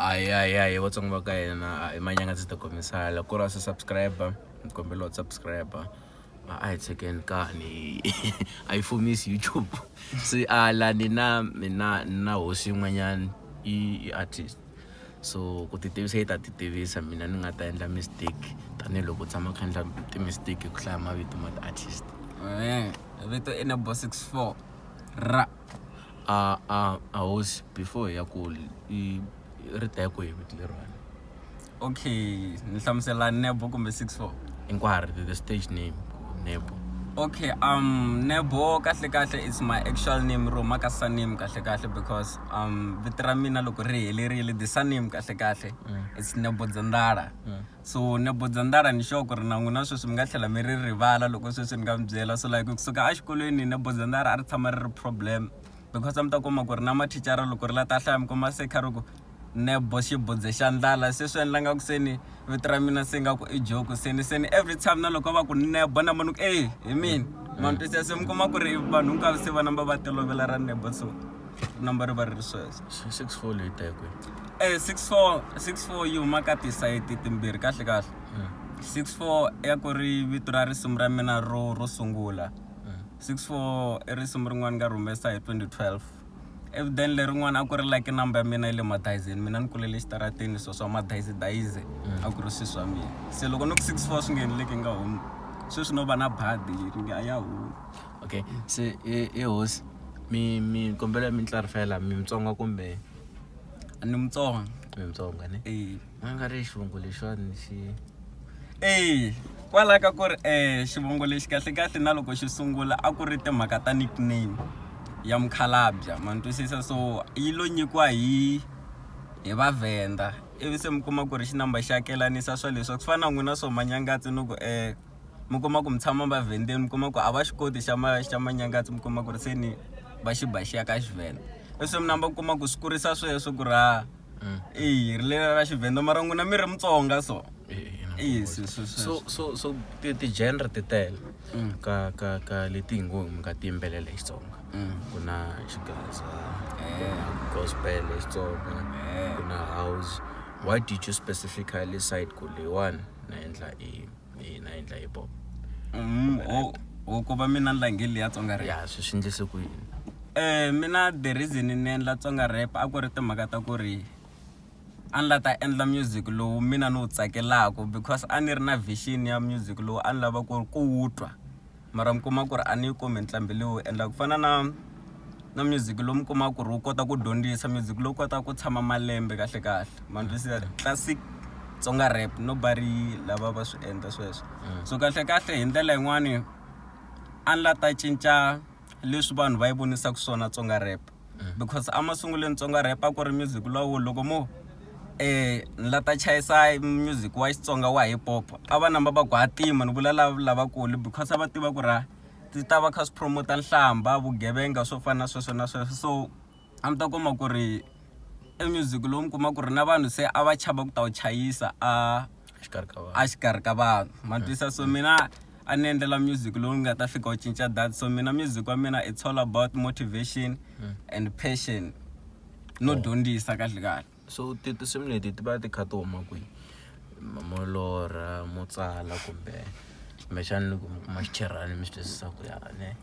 Ayi Vatsonga va ka hina i manyanga ndzi ta komisala ku ri a se subscribe ni kombela u subscribe a hi tshikeni kani a yi fumisi YouTube se a la ni na mina na hosi yin'wanyana i artist so ku ti tivisa yi ta ti tivisa mina ni nga ta endla mistake tanihiloko tshama kha endla ti-mistake ku hlaya mavito ma ti-artist. Vito i Nebo 64 ra. A a a hosi before hi ya kule i ri ta hi kwihi vito leriwani? Okay ni hlamusela Nebo kumbe 64? Hinkwaro the stage name Nebo. Okay Nebo kahle kahle is my actual name ri huma ka surname kahle kahle because vito ra mina loko ri helerile the surname kahle kahle it's Nebo Dzandala. So Nebo Dzandala ni sure ku ri na n'wina sweswi mi nga tlhela mi ri rivala loko sweswi ni nga mi byela so like kusuka exikolweni Nebo Dzandala a ri tshama ri ri problem because a mi ta kuma ku ri na mathicara loko ri la ta hlaya mi kuma se kha ri ku Nebo xibudze xa ndlala se swi endla nga ku se ni vito ra mina se nga ku i joke se ni se ni every time na loko va ku Nebo na ni ku e hi mina ma ni twisisa se mi kuma ku ri vanhu hinkwavo se va namba va tolovela ra Nebo so namba ri va ri ri sweswo. 64 leyi ta hi kwihi? 64 64 yi huma ka tisayiti timbirhi kahle kahle 64 ya ku ri vito ra risimu ra mina ro ro sungula 64 i risimu rin'wana nga rhumesa hi 2012 ivi then lerin'wana a ku ri like number ya mina ya le madayizeni mina ni kulele exitarateni so swa madayizidayizi a ku ri swilo swa mina se loko ni ku 64 swi nga endleki nga humi sweswi no va na badi ri nge a ya humi. Okay se i hosi mi mi kombela mi clarify-ela mi Mutsonga kumbe? Ni Mutsonga. Mi Mutsonga ne? E. A nga ri xivongo lexiwani xi E kwalaho ka ku ri xivongo lexi kahlekahle na loko xi sungula a ku ri timhaka ta nickname ya mukhalabye ma ni twisisa so yi lo nyikiwa hi hi Vavhenda ivi se mi kuma ku ri xi namba xi akelanisa swa leswi swi fana na n'wina swo Manyangatsi ni ku mi kuma ku mi tshama vavhendeni mi kuma ku a va xi koti xa ma xa Manyangatsi mi kuma ku ri se ni va xi ba xi ya ka Xivhenda ivi se mi namba ku kuma ku swi kurisa sweswo ku ri ha eya ri leri ra Xivhenda mara n'wina mi ri Mutsonga so eya se so so so ti ti-genre ti tele ka ka ka leti hi ngo mi nga ti yimbelela hi Xitsonga ku na xigaza ku na gospel hi Xitsonga ku na house why did you specifically decide ku leyiwani na endla i na endla hip hop Ho ku va mina ni langhe leya Tsonga rap ya swi swi endlise ku yini? Mina the reason ni endla Tsonga rap a ku ri timhaka ta ku ri a ni la ta endla music lowu mina ni wu tsakelaka because a ni ri na vision ya music lowu a ni lava ku ku wu twa mara mi kuma ku ri a ni yi kumi nqambi leyi wu endlaka ku fana na na music lowu mi kuma ku ri wu kota ku dyondzisa music lowu kotaka ku tshama malembe kahle kahle ma ni twisisa classic Tsonga rap nobody lava va swi endla sweswo so kahle kahle hi ndlela yin'wani a ni la ta cinca leswi vanhu va yi vonisaka swona Tsonga rap because emasungulweni Tsonga rap a ku ri music lowu loko mo ni la ta chayisa music wa Xitsonga wa hip hop a va namba va ku hatima ni vula lava lavakulu because a va tiva ku ri ti ta va kha swi promote nhlamba vugevenga swo fana na sweswo na sweswo so a mi ta kuma ku ri i music lowu mi kuma ku ri na vanhu se a va chava ku ta wu chayisa a exikarhi ka vanhu a xikarhi ka vanhu ma twisisa so mina a ni endlela music lowu nga ta fika wu cinca that so mina music wa mina it's all about motivation and passion no dyondzisa kahle kahle. So ti tinsimu leti ti va ti kha ti huma kwihi mo lorha mo tsala kumbe kumbexana loko mi kuma xicherhani mi swi twisisa ku ya ne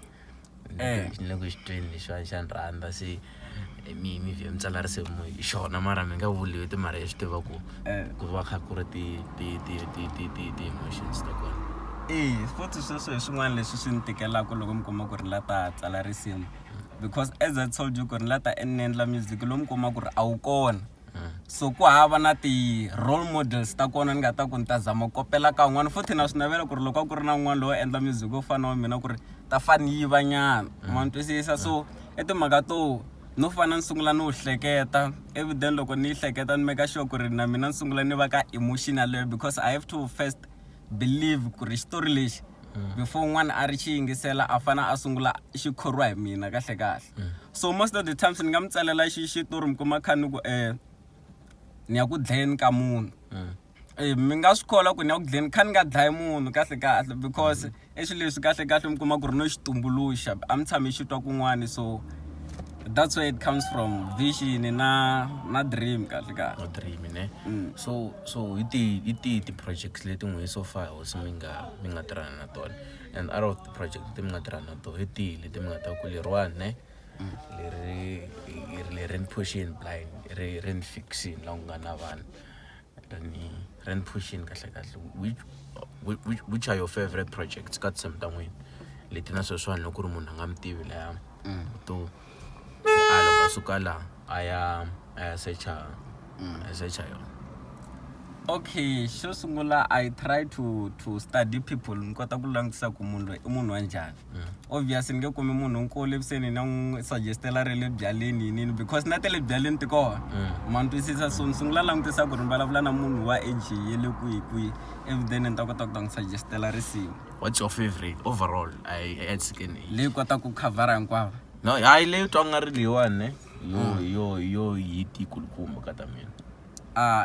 ni le ku xi tweni lexiwani xa ni rhandza se mi mi vhe mi tsala risimu hi xona mara mi nga vuli vito mara hi swi tiva ku ku va kha ku ri ti ti ti ti ti ti ti-emotions ta kona. Eya futhi sweswo hi swin'wana leswi swi ni tikelaka loko mi kuma ku ri ni la ta tsala risimu because as I told you ku ri ni la ta ni endla music lowu mi kuma ku ri a wu kona so ku hava na ti-role models ta kona ni nga ta ku ni ta zama ku kopela ka un'wana futhi na swi navela ku ri loko a ku ri na un'wana lowo endla music wo fana na wa mina ku ri ta fa ni yiva nyana ma ni twisisa so i timhaka to no fana ni sungula ni wu hleketa ivi then loko ni yi hleketa ni make sure ku ri na mina ni sungula ni va ka emotion yaleyo because I have to first believe ku ri xitori lexi before un'wana a ri xi yingisela a fane a sungula xi khorwiwa hi mina kahle kahle so most of the times ni nga mi tsalela xi xitori mi kuma kha ni ku ni ya ku dlayeni ka munhu mi nga swi kholwa ku ni ya ku dlayeni kha ni nga dlayi munhu kahle kahle because i swilo leswi kahle kahle mi kuma ku ri no xi tumbuluxa a mi tshame xi twa kun'wani so. That's where it comes from, vision na dream kahle kahle. No dream, ne? So hi tihi ti-projects leti n'we so far hosi mi nga tirhana na tona, and out of the project leti mi nga tirhana na tona, hi tihi leti mi nga ta ku leriwani, ne, leri ni phushini blind, ri ni fixini la ku nga na vanhu, ri ni phushini kahle kahle? Which are your favorite projects ka tinsimu ta n'wina leti na sweswiwani, loko ku ri munhu a nga mi tivi laya to a loko a suka laha a ya searcha yona? Okay, xo sungula, I try to study people, ni kota ku langutisa ku munhu loyi i munhu wa njhani. Obviously ni nge kumi munhu nkulu ekuseni na n'wi suggestela ri le byaleni yinini, because na ta le byaleni ti kona, ma ni twisisa? So ni sungula langutisa ku ri ni vulavula na munhu wa age ye le kwihi kwihi, ivi then ni ta kota ku ta n'wi suggestela risimu. What's your favorite overall? I second age. Leyi kotaka ku khavhara hinkwavo? No, hayi, leyi twa nga ri leyiwani, ne, yo hit yikulukumba ka ta mina.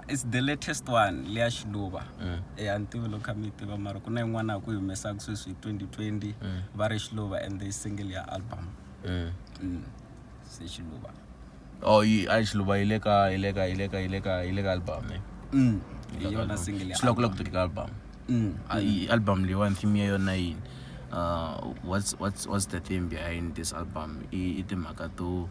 It's the latest one, leya Xiluva. E a ni tivi loko kha mi yi tiva, mara ku na yin'wana ya ku yi humesaka sweswi hi 2020, va ri Xiluva, and the single ya album. Se Xiluva. Oh, yi a Xiluva yi le ka album, ne? Hi yona single ya Swi loko ku ka album. Album leyiwani, theme ya yona yini? What's the theme behind this album? I timhaka to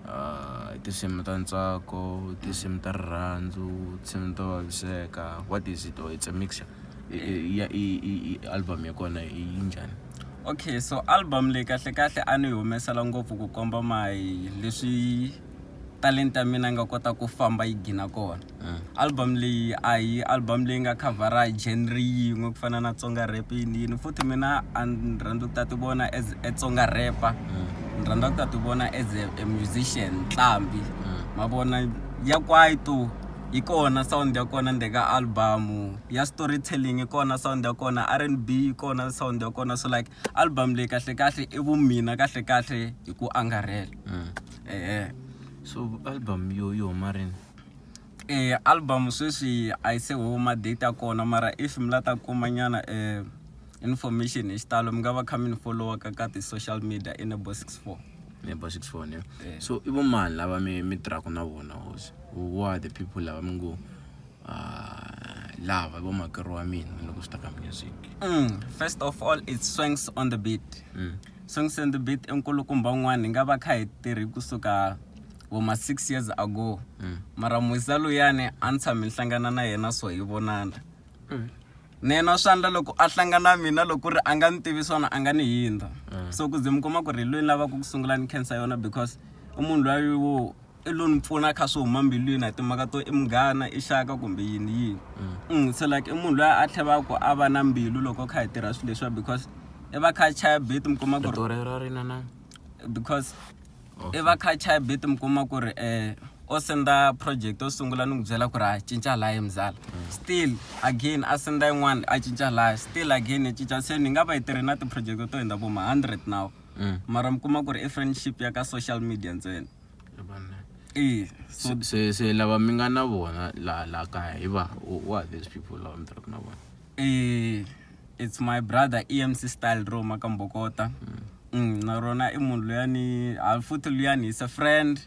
i tinsimu ta ntsako, tinsimu ta rirhandzu, tinsimu to vaviseka? What is it, or it's a mixture? I album ya kona i yi njhani? Okay, so album leyi kahle kahle a ni yi humesela ngopfu ku komba my leswi talenta ya mina yi nga kota ku famba yi gina kona. Album leyi a hi album leyi nga khavhara genre yin'we ku fana na Tsonga rap, yini yini. Futhi mina a ni rhandza ku ta ti vona as a Tsonga rapper, ni rhandza ku ta ti vona as a musician, nqambi, ma vona? Ya kwaito yi kona sound ya kona ndzeni ka album, ya storytelling yi kona sound ya kona, R&B yi kona sound ya kona. So like album leyi kahle kahle i vumina kahle kahle hi ku angarhela, ehe. So album yo huma rini? Album sweswi a yi se huma date ya kona, mara if mi la ta kuma nyana information hi xitalo, mi nga va kha mi ni followa ka ti-social media, i Nebo 64. Nebo 64, ne? Eh. So i vomani lava mi tirhaka na vona, hosi? Who are the people lava mi ngo lava vomakwerhu wa mina loko swi ta ka music? First of all, it's Swanks on the Beat. Swanks on the Beat i nkulukumba un'wana hi nga va kha hi tirhi kusuka voma 6 years ago. Mara musa luyani a ni tshami ni hlangana na yena, so hi vonana na yena swi endla loko a hlangana na mina, loko ku ri a nga ni tivi swona, a nga ni hindza. So ku ze mi kuma ku ri hi loyi ni lavaka ku sungula ni khensa yona, because i munhu loyi wo i lo ni pfuna kha swi huma mbilwini, a timhaka to i munghana, i xaka kumbe yini yini. So like i munhu loyi a tlhelaku a va na mbilu loko kha hi tirha swilo leswiya, because i va kha a chaya beat, mi kuma ku ri Rito rero ri na na Because i va kha a chaya beat, mi kuma ku ri o senda project yo sungula, ni n'wi byela ku ri a cinca laya mzala, still again a senda yin'wana, a cinca laya, still again a cinca. Se ni nga va hi tirhe na ti-project to hundza vo ma 100 now, mara mi kuma ku ri i friendship ya ka social media ntsena. E so Se lava mi nga na vona la kaya hi va, who are these people lava mi tirhaka na vona? It's my brother EMC Style Roma ka Mbokota. Na rona i munhu luyani ha futhi luyani is a friend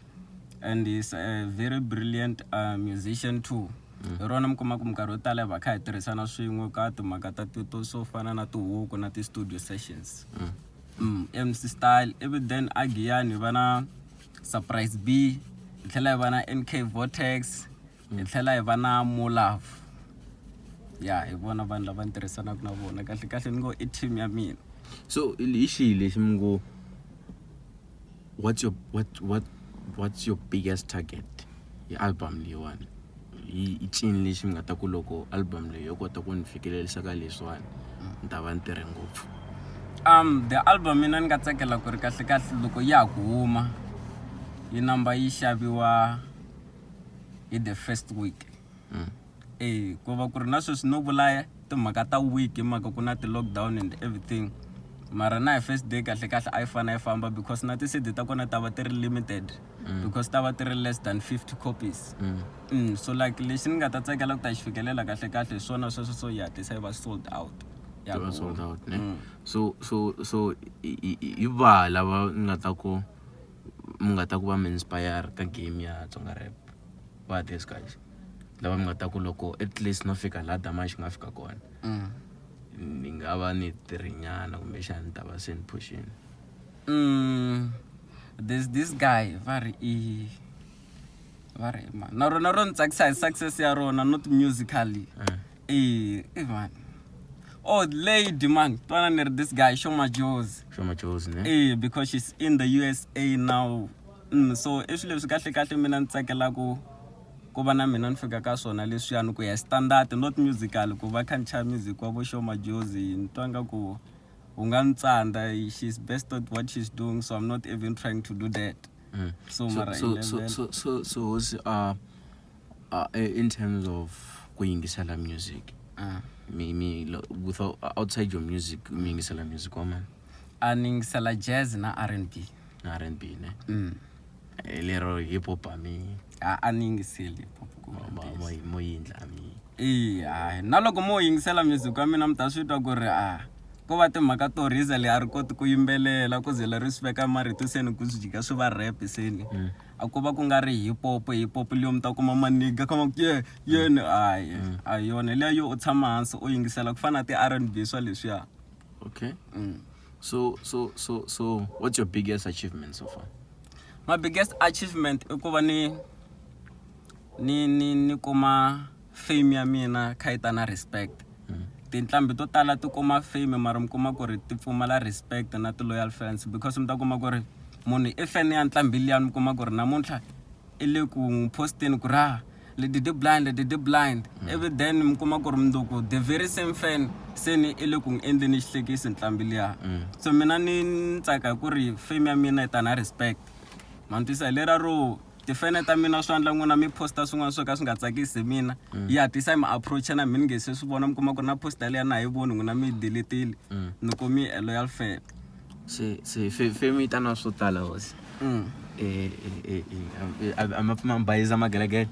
and is a very brilliant musician too. Hi rona mi kuma ku minkarhi yo tala hi va kha hi tirhisana swin'we ka timhaka ta to swo fana na tihuku na ti-studio sessions. MC Style, ivi then a Giyani hi va na Surprise B, hi tlhela hi va na NK Vortex, hi tlhela hi va na Molav. Ya, hi vona vanhu lava ni tirhisanaka na vona kahle kahle, ni ngo i team ya mina. So hi xihi lexi mi ngo what's your biggest target hi album leyiwani? I cini lexi mi nga ta ku loko album leyi yo kota ku ni fikelerisa ka leswiwani, ni ta va ni tirhe ngopfu? The album, mina ni nga tsakela ku ri kahle kahle loko ya ha ku huma yi namba yi xaviwa hi the first week. E ku va ku ri na sweswi no vula timhaka ta week hi mhaka ku na ti-lockdown and everything, mara na hi first day kahle kahle a yi fane yi famba, because na ti-CD ta kona ta va ti ri limited, because ta va ti ri less than 50 copies. So like lexi ni nga ta tsakela ku ta xi fikelela kahle kahle hi swona sweswo, so yi hatlisa yi va sold out ya Ti va ku sold huma. out, ne? So i va lava ni nga ta ku mi nga ta ku va mi inspire ka game ya Tsonga rap va these guys lava mi nga ta ku loko at least no fika laha Damashi nga fika kona ni nga va ni tirhinyana kumbexana ni ta va se ni phuxini. There's this guy va ri i va ri i mani na rona ro ni tsakisa hi success ya rona not musically. I man oh lady man twana ni ri this guy Shoma Jozi. Shoma Jozi ne? Because she's in the USA now. So i swilo leswi kahle kahle mina ni tsakelaku ku va na mina ni fika ka swona leswiyani ku ya standard not musical ku va kha ni chaya music wa vo Shoma Jozi ni twa nga ku wu nga ni tsandza. She's best at what she's doing, so I'm not even trying to do that. So mara So so 11 so hosi in terms of ku yingisela music mi without outside your music mi yingisela music wa mani? A ni yingisela jazz na R&B. Na R&B ne? Lero hip hop a mi A ni yingiseli hip hop ku mo yindla a mi E hayi na loko mo yingisela music wa mina mi ta swi twa ku ri a ko va timhaka to riza leyi a ri koti ku yimbelela ku ze ri swi veka marito se ni ku swi jika swi va rap se ni a ku va ku nga ri hip hop hip hop liyo mi ta kuma maniga kama ku ye yeni hayi a hi yona liya yo u tshama hansi u yingisela ku fana na ti-R&B swa leswiya. Okay. So what's your biggest achievement so far? My biggest achievement i ku va ni kuma fame ya mina kha yi ta na respect. Tinqambi to tala ti kuma fame mara mi kuma ku ri ti pfumala respect na ti-loyal fans because mi ta kuma ku ri munhu i fan ya nqambi liya mi kuma ku ri namuntlha i le ku n'wi posteni ku ri a le didi blind le didi blind ivi then mi kuma ku ri mundzuku the very same fan se ni i le ku n'wi endleni xihlekisi nqambi liya. So mina ni tsaka hi ku ri fame ya mina yi ta na respect ma ni twisa hi lera ro tifene ta mina swi endla n'wina mi posta swin'wana swo ka swi nga tsakisi hi mina yi hatlisa yi mi approach-a na mi ni nge se swi vona mi kuma ku ri na poster liya na ha yi voni n'wina mi yi delete-ile ni kumi a loyal fan. Se fame yi ta na swo tala hosi. A ma pfuma mi bayiza magelegele?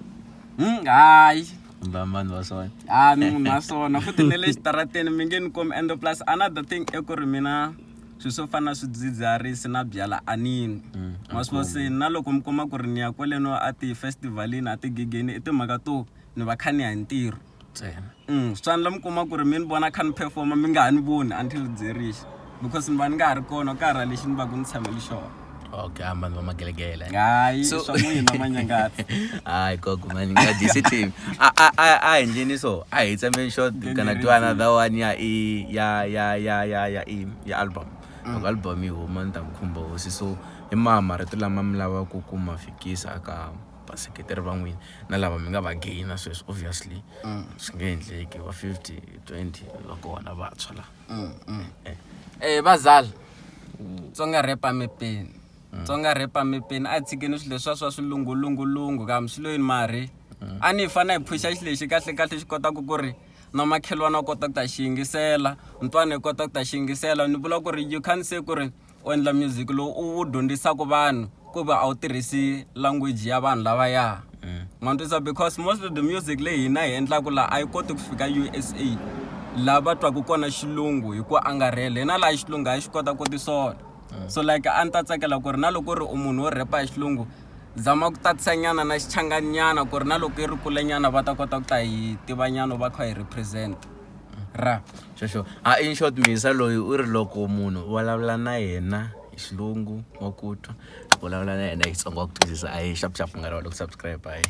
Hayi. Kumbe a vanhu va swona? A ni munhu wa swona futhi ne le xitarateni mi nge ni komi and plus another thing i ku ri mina swilo swo fana na swidzidziharisi na byala a ni nwi. Ma swi vona se na loko mi kuma ku ri ni ya kwaleno a ti-festival-ini a tigigeni i timhaka to ni va kha ni ya hi ntirho ntsena. Swi endla mi kuma ku ri mi ni vona kha ni perform-a mi nga ha ni voni until byi rixa because ni va ni nga ha ri kona ka ha ri lexi ni va ku ni tshamele xona. Okay, a vanhu va magelegele. Hayi swa n'wina manyangatsi. Hayi gogo man, nga dyisi team. A hi endleni so, a hi tsemeni short, gonna do another one ya i ya ya ya ya ya i ya album. Loko album yi huma ni ta mi khumba hosi so hi maha marito lama mi lavaka ku ma fikisa ka vaseketeri va n'wina na lava mi nga va gaina sweswi obviously swi nge endleki va 50 20 va kona vantshwa la. Vazala Tsonga rap a mepeni Tsonga rap a mepeni a tshikeni swilo leswiya swa swilungulungulungu kambe swi lo yini mari a ni hi fanele hi phusha xilo lexi kahle kahle xi kotaka ku ri na makhelwani wa kota ku ta xi yingisela ntwana yi kota ku ta xi yingisela ni vula ku ri you can't say ku ri u endla music lowu u wu dyondzisaka vanhu ku va a wu tirhisi language ya vanhu lavaya ma ni twisa because most of the music leyi hina hi endlaku laha a yi koti ku fika U_S_A laha va twaku kona xilungu hi ku angarhela hina laha xilungu a hi xi kota koti swona so like a ni ta tsakela ku ri na loko ri u munhu wo rap-a hi xilungu zama ku tatisa nyana na xichangani nyana ku ri na loko yi ri kule nyana va ta kota ku ta hi tiva nyana u va kha hi represent ra. Xo a in short misa loyi u ri loko munhu u vulavula na yena hi xilungu wa ku twa loko u vulavula na yena hi Xitsonga wa ku twisisa a hi xapu xapu nga rivali ku subscribe hayi.